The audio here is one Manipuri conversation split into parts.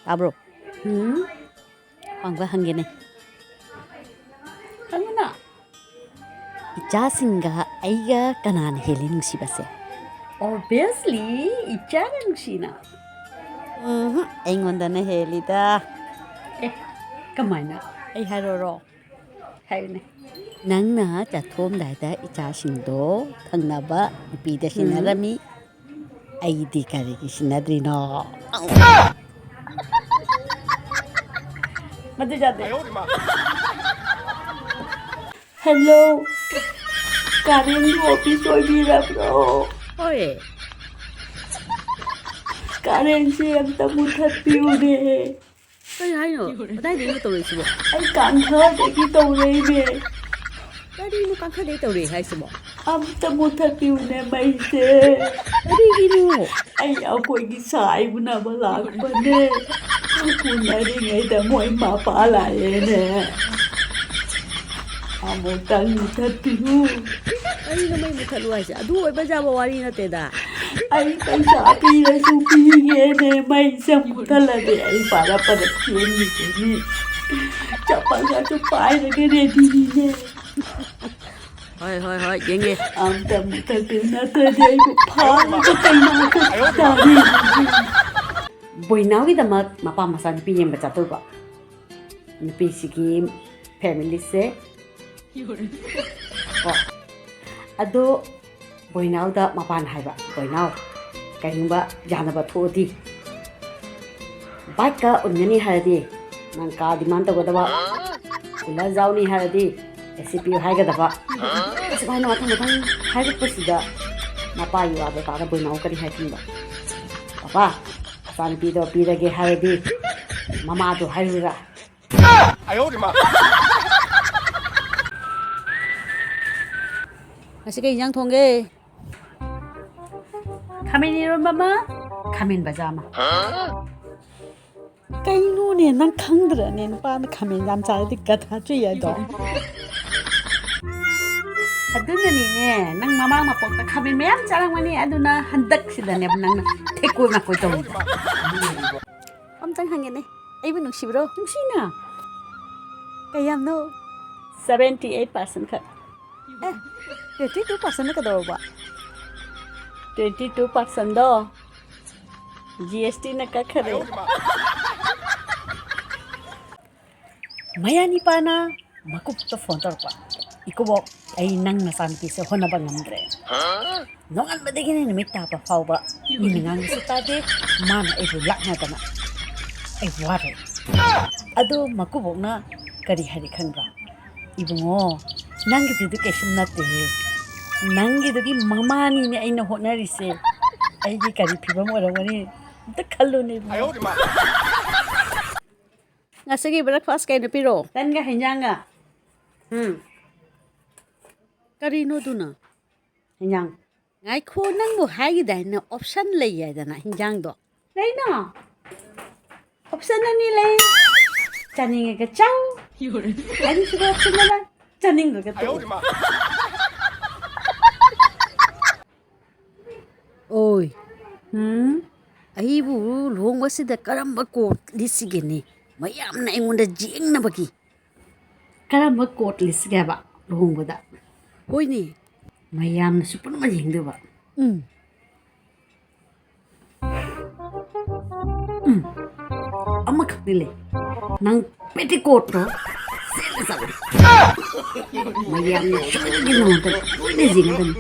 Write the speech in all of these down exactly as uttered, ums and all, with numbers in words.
ꯇꯥꯕ꯭ꯔꯣ? ꯎꯝ? ꯋꯥꯡꯕ ꯍꯪꯒꯦꯅꯦ꯫ ꯍꯪꯉꯨꯅ꯫ ꯏꯆꯥꯁꯤꯡꯒ ꯑꯩꯒ ꯀꯅꯥꯅ ꯍꯦꯜꯂꯤ ꯅꯨꯡꯁꯤꯕꯁꯦ? Obviously, ꯏꯆꯥꯅ ꯅꯨꯡꯁꯤꯅ꯫ ꯎꯝꯍꯨꯝ, ꯑꯩꯉꯣꯟꯗꯅ ꯍꯦꯜꯂꯤꯗ꯫ ꯑꯦ, ꯀꯃꯥꯏꯅ? ꯑꯩ ꯍꯥꯏꯔꯣꯔꯣ? ꯍꯥꯏꯌꯨꯅꯦ꯫ ꯅꯪꯅ ꯆꯠꯊꯣꯛꯑꯝꯗꯥꯏꯗ ꯏꯆꯥꯁꯤꯡꯗꯣ ꯊꯪꯅꯕ ꯅꯨꯄꯤꯗ ꯎꯝ꯫ ꯁꯤꯟꯅꯔꯝꯃꯤ꯫ ꯑꯩꯗꯤ ꯀꯔꯤꯒꯤ ꯁꯤꯟꯅꯗ꯭ꯔꯤꯅꯣ? ꯃꯗꯨ ꯌꯥꯗꯦ꯫ Hello, ꯀꯥꯔꯦꯟꯒꯤ office ꯑꯣꯏꯕꯤꯔꯕ꯭ꯔꯣ? ꯍꯣꯏ꯫ ꯀꯥꯔꯦꯟꯁꯦ ꯑꯝꯇ ꯃꯨꯊꯠꯄꯤꯌꯨꯅꯦ꯫ ꯀꯔꯤ ꯍꯥꯏꯅꯣ? ꯀꯗꯥꯏꯗꯒꯤꯅꯣ ꯇꯧꯔꯛꯏꯁꯤꯕꯣ? ꯑꯩ ꯀꯥꯡꯊꯗꯒꯤ ꯇꯧꯔꯛꯏꯅꯦ꯫ ꯀꯔꯤꯅꯣ ꯀꯥꯡꯈꯗꯩ ꯇꯧꯔꯛꯑꯦ ꯍꯥꯏꯁꯤꯕꯣ? ꯑꯝꯇ ꯃꯨꯊꯠꯄꯤꯌꯨꯅꯦ ꯃꯩꯁꯦ꯫ ꯀꯔꯤꯒꯤꯅꯣ? ꯑꯩ ꯑꯩꯈꯣꯏꯒꯤ ꯁꯥ ꯎꯅꯕ ꯂꯥꯛꯄꯅꯦ꯫ ꯎꯅꯔꯤꯉꯩꯗ ꯃꯣꯏ ꯃꯄꯥ ꯂꯥꯛꯑꯦꯅꯦ꯫ ꯑꯃꯨꯛꯇꯪ ꯃꯨꯊꯠꯄꯤꯌꯨ꯫ ꯀꯔꯤꯅꯣ ꯃꯩ ꯃꯨꯊꯠꯂꯨ ꯍꯥꯏꯁꯦ? ꯑꯗꯨ ꯑꯣꯏꯕ ꯌꯥꯕ ꯋꯥꯔꯤ ꯅꯠꯇꯦꯗ꯫ ꯑꯩ ꯄꯩꯁꯥ ꯄꯤꯔꯁꯨ ꯄꯤꯒꯦꯅꯦ, ꯃꯩꯁꯦ ꯃꯨꯊꯠꯂꯗꯤ ꯑꯩ ꯄꯥꯔꯞ ꯄꯥꯔꯞ ꯆꯦꯟꯈꯤꯗꯣꯏꯅꯤ꯫ ꯆꯄꯜꯒꯁꯨ ꯄꯥꯏꯔꯒ ꯔꯦꯗꯤꯅꯤꯅꯦ꯫ ꯍꯣꯏ, ꯍꯣꯏ, ꯍꯣꯏ, ꯌꯦꯡꯒꯦ꯫ ꯑꯝꯇ ꯃꯨꯊꯠꯄꯤꯌꯨ, ꯅꯠꯇ꯭ꯔꯗꯤ ꯑꯩꯕꯨ ꯐꯥꯔꯒ ꯀꯩꯅꯣ ꯇꯥꯔꯤ꯫ ꯕꯣꯏꯅꯥꯎꯒꯤꯗꯃꯛ ꯃꯄꯥ ꯃꯆꯥ ꯅꯨꯄꯤ ꯌꯦꯡꯕ ꯆꯠꯇꯧꯕ꯫ ꯅꯨꯄꯤꯁꯤꯒꯤ familyꯁꯦ ꯀꯣ꯫ ꯑꯗꯣ ꯕꯣꯏꯅꯥꯎꯗ ꯃꯄꯥꯟ ꯍꯥꯏꯕ, "ꯕꯣꯏꯅꯥꯎ, ꯀꯔꯤꯒꯨꯝꯕ ꯌꯥꯅꯕ ꯊꯣꯛꯑꯗꯤ, bikeꯀ ꯎꯟꯒꯅꯤ ꯍꯥꯏꯔꯗꯤ ꯅꯪ car demand ꯇꯧꯒꯗꯕ, cooler ꯌꯥꯎꯅꯤ ꯍꯥꯏꯔꯗꯤ AC ꯄꯤꯌꯨ ꯍꯥꯏꯒꯗꯕ"꯫ ꯑꯁꯨꯃꯥꯏꯅ ꯃꯊꯪ ꯃꯊꯪ ꯍꯥꯏꯔꯛꯄꯁꯤꯗ ꯃꯄꯥꯒꯤ ꯋꯥꯗꯣ ꯇꯥꯔ ꯕꯣꯏꯅꯥꯎ ꯀꯔꯤ ꯍꯥꯏ ꯈꯪꯕ? "ꯄꯄꯥ, ꯃꯆꯥꯅꯨꯄꯤꯗꯣ ꯄꯤꯔꯒꯦ ꯍꯥꯏꯔꯗꯤ ꯃꯃꯥꯗꯣ ꯍꯥꯏꯔꯨꯔꯥ?" ꯉꯁꯤ ꯀꯩ ꯏꯟꯖꯥꯡ ꯊꯣꯡꯒꯦ? ꯈꯥꯃꯦꯟ ꯏꯔꯣꯟꯕ ꯑꯃ, ꯈꯥꯃꯦꯟ ꯕꯖꯥ ꯑꯃ꯫ ꯀꯩꯅꯣꯅꯦ, ꯅꯪ ꯈꯪꯗ꯭ꯔꯅꯦ? ꯅꯨꯄꯥꯅ ꯈꯥꯃꯦꯟ ꯌꯥꯝ ꯆꯥꯔꯗꯤ ꯒꯙꯥ ꯆꯨꯏ ꯍꯥꯏꯗꯣ꯫ ꯑꯗꯨꯅꯅꯤꯅꯦ꯫ ꯑꯦ, ꯅꯪ ꯃꯃꯥꯡ ꯃꯄꯣꯛꯇ ꯈꯥꯃꯦꯟ ꯃꯌꯥꯝ ꯆꯥꯔꯝꯒꯅꯤ, ꯑꯗꯨꯅ ꯍꯟꯗꯛꯁꯤꯗꯅꯦꯕ ꯅꯪꯅ ꯊꯦꯛꯀꯣꯏ ꯅꯥꯀꯣꯏ ꯇꯧꯔꯤꯗꯣ꯫ ꯑꯝꯇꯪ ꯍꯪꯒꯦꯅꯦ, ꯑꯩꯕꯨ ꯅꯨꯡꯁꯤꯕ꯭ꯔꯣ? ꯅꯨꯡꯁꯤꯅ꯫ ꯀꯌꯥꯝꯅꯣ? Seventy eight percent ꯈꯛ꯫ ꯑꯦ, twenty two percent ꯀꯩꯗꯧꯔꯕ? Twenty two percentꯗꯣ G S Tꯅ ꯀꯛꯈꯔꯦ꯫ ꯃꯌꯥ ꯅꯤꯄꯥꯅ ꯃꯀꯨꯕꯣꯛꯇ ꯐꯣꯟ ꯇꯧꯔꯛꯄ, "ꯏꯀꯨꯕꯣꯛ, ꯑꯩ ꯅꯪ ꯅꯆꯥꯅꯨꯄꯤꯁꯦ ꯍꯣꯠꯅꯕ ꯉꯝꯗ꯭ꯔꯦ꯫ ꯅꯣꯡꯉꯥꯟꯕꯗꯒꯤꯅꯦ ꯅꯨꯃꯤꯠ ꯇꯥꯕ ꯐꯥꯎꯕ ꯃꯤꯅ ꯉꯥꯡꯕꯁꯨ ꯇꯥꯗꯦ, ꯃꯥꯅ ꯑꯩꯕꯨ ꯂꯥꯛꯅꯗꯅ꯫ ꯑꯩ ꯋꯥꯔꯦ꯫" ꯑꯗꯣ ꯃꯀꯨꯕꯣꯛꯅ ꯀꯔꯤ ꯍꯥꯏꯔꯤ ꯈꯪꯕ꯭ꯔꯥ? "ꯏꯕꯨꯡꯉꯣ, ꯅꯪꯒꯤꯗꯨꯗꯤ ꯀꯩꯁꯨꯝ ꯅꯠꯇꯦꯍꯦ꯫ ꯅꯪꯒꯤꯗꯨꯒꯤ ꯃꯃꯥꯅꯤꯅꯦ ꯑꯩꯅ ꯍꯣꯠꯅꯔꯤꯁꯦ꯫ ꯑꯩꯒꯤ ꯀꯔꯤ ꯐꯤꯕꯝ ꯑꯣꯏꯔꯝꯒꯅꯤ? ꯑꯝꯇ ꯈꯜꯂꯨꯅꯦ ꯏꯕꯨꯡꯉꯣ꯫" ꯉꯁꯤꯒꯤ breakfast ꯀꯩꯅꯣ ꯄꯤꯔꯛꯑꯣ? ꯇꯟꯒ ꯍꯤꯟꯖꯥꯡꯒ꯫ ꯎꯝ꯫ ꯀꯔꯤꯅꯣ ꯑꯗꯨꯅ? ꯍꯤꯟꯖꯥꯡ꯫ ꯉꯥꯏꯈꯣ, ꯅꯪꯕꯨ ꯍꯥꯏꯈꯤꯗꯥꯏꯅꯦ option ꯂꯩ ꯍꯥꯏꯗꯅ ꯍꯤꯟꯖꯥꯡꯗꯣ? ꯂꯩꯅ꯫ Option ꯑꯅꯤ ꯂꯩ꯫ ꯆꯥꯅꯤꯡꯉꯒ ꯆꯥꯎ꯫ ꯑꯅꯤꯁꯨꯕ option ꯑꯃ ꯆꯥꯅꯤꯡꯉꯒ ꯇꯣꯛꯎ꯫ ꯑꯣꯏ꯫ ꯎꯝ꯫ ꯑꯩꯕꯨ ꯂꯨꯍꯣꯡꯕꯁꯤꯗ ꯀꯔꯝꯕ court ꯂꯤꯠꯁꯤꯒꯦꯅꯦ? ꯃꯌꯥꯝꯅ ꯑꯩꯉꯣꯟꯗ ꯌꯦꯡꯅꯕꯒꯤ꯫ ꯀꯔꯝꯕ court ꯂꯤꯠꯁꯤꯒꯦ ꯍꯥꯏꯕ ꯂꯨꯍꯣꯡꯕꯗ? ꯍꯣꯏꯅꯦ꯫ ꯃꯌꯥꯝꯅꯁꯨ ꯄꯨꯝꯅꯃꯛ ꯌꯦꯡꯗꯣꯏꯕ꯫ ꯎꯝ꯫ ꯎꯝ꯫ ꯑꯃꯈꯛꯇꯤ ꯂꯩ꯫ ꯅꯪ petticoatꯇꯣ ꯁꯦꯠꯂ ꯆꯠꯂꯣ꯫ ꯃꯌꯥꯝꯅ ꯁꯣꯏꯗꯅ ꯅꯉꯣꯟꯗ ꯂꯣꯏꯅ ꯌꯦꯡꯒꯗꯕꯅꯤ꯫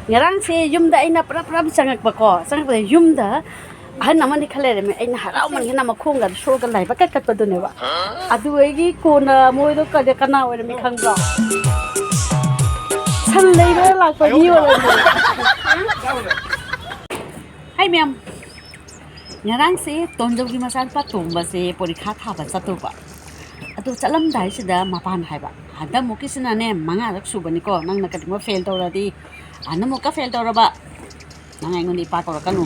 ꯉꯔꯥꯡꯁꯦ ꯌꯨꯝꯗ ꯑꯩꯅ ꯄꯨꯔꯞ ꯄꯨꯔꯞ ꯆꯪꯉꯛꯄꯀꯣ, ꯆꯪꯉꯛꯄꯗ ꯌꯨꯝꯗ ꯑꯍꯟ ꯑꯃꯅꯤ ꯈꯔ ꯂꯩꯔꯝꯃꯦ꯫ ꯑꯩꯅ ꯍꯔꯥꯎꯃꯟꯒꯤꯗꯅ ꯃꯈꯣꯡꯒ ꯁꯣꯛꯑꯒ ꯂꯥꯏꯕꯛꯀ ꯀꯠꯄꯗꯨꯅꯦꯕ꯫ ꯑꯗꯨ ꯑꯩꯒꯤ ꯀꯣꯟꯅ ꯃꯣꯏꯗꯣ ꯀꯗ-, ꯀꯅꯥ ꯑꯣꯏꯔꯝꯃꯤ ꯈꯪꯕ꯭ꯔꯣ? ꯁꯟ ꯂꯩꯕ ꯂꯥꯛꯄ ꯃꯤ ꯑꯣꯏꯔꯝꯃꯦ꯫ ꯍꯥꯏ ꯃꯌꯥꯝ, ꯉꯔꯥꯡꯁꯦ ꯇꯣꯟꯖꯧꯒꯤ ꯃꯆꯥꯅꯨꯄꯥ ꯇꯣꯝꯕꯁꯦ ꯄꯣꯔꯤꯈꯥ ꯊꯥꯕ ꯆꯠꯇꯧꯕ꯫ ꯑꯗꯣ ꯆꯠꯂꯝꯗꯥꯏꯁꯤꯗ ꯃꯄꯥꯅ ꯍꯥꯏꯕ, "ꯍꯟꯗꯛꯃꯨꯛꯀꯤꯁꯤꯅꯅꯦ ꯃꯉꯥꯔꯛ ꯁꯨꯕꯅꯤꯀꯣ, ꯅꯪꯅ ꯀꯔꯤꯒꯨꯝꯕ fail ꯇꯧꯔꯗꯤ, ꯍꯟꯗꯛꯃꯨꯛꯀ fail ꯇꯧꯔꯕ, ꯅꯪ ꯑꯩꯉꯣꯟꯗ ꯏꯄꯥ ꯀꯧꯔꯛꯀꯅꯨ,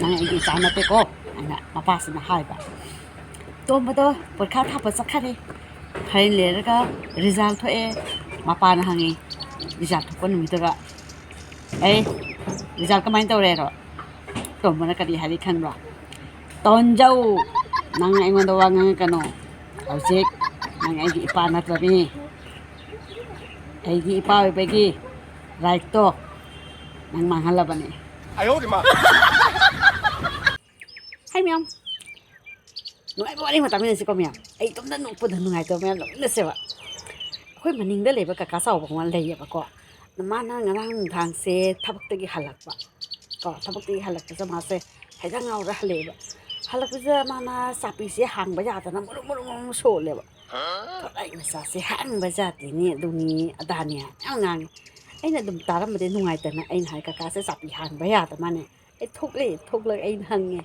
ꯅꯪ ꯑꯩꯒꯤ ꯏꯆꯥ ꯅꯠꯇꯦꯀꯣ" ꯍꯥꯏꯅ ꯃꯄꯥꯁꯤꯅ ꯍꯥꯏꯕ꯫ ꯇꯣꯝꯕꯗꯣ ꯄꯣꯔꯤꯈꯥ ꯊꯥꯕ ꯆꯠꯈꯔꯦ꯫ ꯈꯔ ꯂꯩꯔꯒ ꯔꯤꯖꯜ ꯊꯣꯛꯑꯦ꯫ ꯃꯄꯥꯅ ꯍꯪꯉꯤ, ꯔꯤꯖꯜ ꯊꯣꯛꯄ ꯅꯨꯃꯤꯠꯇꯨꯒ, "ꯑꯦ, ꯔꯤꯖꯜ ꯀꯃꯥꯏꯅ ꯇꯧꯔꯦꯔꯣ?" ꯇꯣꯝꯕꯅ ꯀꯔꯤ ꯍꯥꯏꯔꯤ ꯈꯟꯕ꯭ꯔꯣ? "ꯇꯣꯟꯖꯧ, ꯅꯪ ꯑꯩꯉꯣꯟꯗ ꯋꯥ ꯉꯥꯡꯉꯛꯀꯅꯨ꯫ ꯍꯧꯖꯤꯛ ꯅꯪ ꯑꯩꯒꯤ ꯏꯄꯥ ꯅꯠꯇ꯭ꯔꯕꯅꯤ꯫ ꯑꯩꯒꯤ ꯏꯄꯥ ꯑꯣꯏꯕꯒꯤ ꯔꯥꯏꯠꯇꯣ ꯅꯪ ꯃꯥꯡꯍꯜꯂꯕꯅꯤ꯫" ꯍꯥꯏ ꯃꯌꯥꯝ, ꯅꯨꯡꯉꯥꯏꯕ ꯋꯥꯔꯤ ꯑꯃ ꯇꯥꯃꯤꯟꯅꯁꯤꯀꯣ ꯃꯌꯥꯝ꯫ ꯑꯩ ꯏꯇꯣꯝꯇ ꯅꯣꯛꯄꯗ ꯅꯨꯡꯉꯥꯏꯇꯕ ꯃꯌꯥꯝ ꯅꯣꯛꯃꯤꯟꯅꯁꯦꯕ꯫ ꯑꯩꯈꯣꯏ ꯃꯅꯤꯡꯗ ꯂꯩꯕ ꯀꯀꯥ ꯆꯥꯎꯕ ꯑꯃ ꯂꯩꯌꯦꯕꯀꯣ꯫ ꯃꯥꯅ ꯉꯔꯥꯡ ꯅꯨꯡꯗꯥꯡꯁꯦ ꯊꯕꯛꯇꯒꯤ ꯍꯜꯂꯛꯄ ꯀꯣ, ꯊꯕꯛꯇꯒꯤ ꯍꯜꯂꯛꯄꯁꯦ ꯃꯥꯁꯦ ꯍꯩꯗ ꯉꯥꯎꯔ ꯍꯜꯂꯛꯑꯦꯕ꯫ ꯍꯜꯂꯛꯄꯁꯤꯗ ꯃꯥꯅ ꯆꯥꯄꯤꯁꯦ ꯍꯥꯡꯕ ꯌꯥꯗꯅ ꯃꯔꯨꯝ ꯃꯔꯨꯝ ꯃꯔꯨꯝ ꯁꯣꯜꯂꯦꯕ꯫ "ꯊꯣꯔꯛꯏ ꯃꯆꯥꯁꯦ ꯍꯥꯡꯕ ꯌꯥꯗꯦꯅꯦ, ꯑꯗꯨꯅꯤ ꯑꯗꯥꯅꯤ" ꯌꯥꯝ ꯉꯥꯡꯉꯤ꯫ ꯑꯩꯅ ꯑꯗꯨꯝ ꯇꯥꯔꯝꯕꯗꯤ ꯅꯨꯡꯉꯥꯏꯇꯅ ꯑꯩꯅ ꯍꯥꯏ, "ꯀꯀꯥꯁꯦ ꯆꯥꯄꯤ ꯍꯥꯡꯕ ꯌꯥꯗ ꯃꯥꯅꯦ?" ꯑꯩ ꯊꯣꯛꯂꯛꯑꯦ, ꯊꯣꯛꯂꯒ ꯑꯩꯅ ꯍꯪꯉꯦ,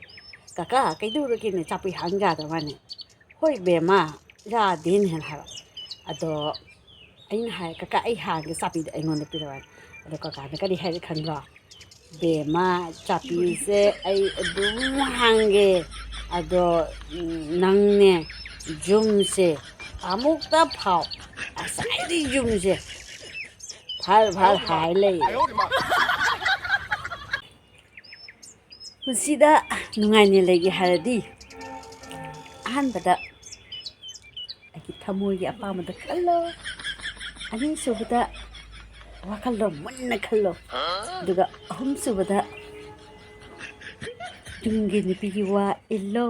"ꯀꯀꯥ, ꯀꯩꯗꯧꯔꯒꯦꯅꯦ? ꯆꯥꯄꯤ ꯍꯥꯡ ꯌꯥꯗ ꯃꯥꯅꯦ?" "ꯍꯣꯏ ꯕꯦꯝꯃ, ꯌꯥꯗꯦꯅꯦ" ꯍꯥꯏꯅ ꯍꯥꯏꯕ꯫ ꯑꯗꯣ ꯑꯩꯅ ꯍꯥꯏ, "ꯀꯀꯥ, ꯑꯩ ꯍꯥꯡꯒꯦ, ꯆꯥꯄꯤꯗꯣ ꯑꯩꯉꯣꯟꯗ ꯄꯤꯔꯛꯑꯣ" ꯍꯥꯏꯅ꯫ ꯑꯗꯣ ꯀꯀꯥꯅ ꯀꯔꯤ ꯍꯥꯏꯔꯦ ꯈꯟꯕ꯭ꯔꯣ? "ꯕꯦꯝꯃ, ꯆꯥꯄꯤꯁꯦ ꯑꯩ ꯑꯗꯨꯝ ꯍꯥꯡꯒꯦ, ꯑꯗꯣ ꯅꯪꯅꯦ, ꯌꯨꯝꯁꯦ ꯑꯃꯨꯛꯇ ꯐꯥꯎ, ꯉꯁꯥꯏꯗꯤ ꯌꯨꯝꯁꯦ ꯐꯔ ꯐꯔ ꯍꯥꯏ ꯂꯩ꯫" ꯄꯨꯟꯁꯤꯗ ꯅꯨꯡꯉꯥꯏꯅ ꯂꯩꯒꯦ ꯍꯥꯏꯔꯗꯤ, ꯑꯍꯥꯟꯕꯗ ꯑꯩꯒꯤ ꯊꯃꯣꯏꯒꯤ ꯑꯄꯥꯝꯕꯗ ꯈꯜꯂꯣ꯫ ꯑꯅꯤꯁꯨꯕꯗ ꯋꯥꯈꯜꯗꯣ ꯃꯨꯟꯅ ꯈꯜꯂꯣ꯫ ꯑꯗꯨꯒ ꯑꯍꯨꯝꯁꯨꯕꯗ ꯌꯨꯝꯒꯤ ꯅꯨꯄꯤꯒꯤ ꯋꯥ ꯏꯜꯂꯣ꯫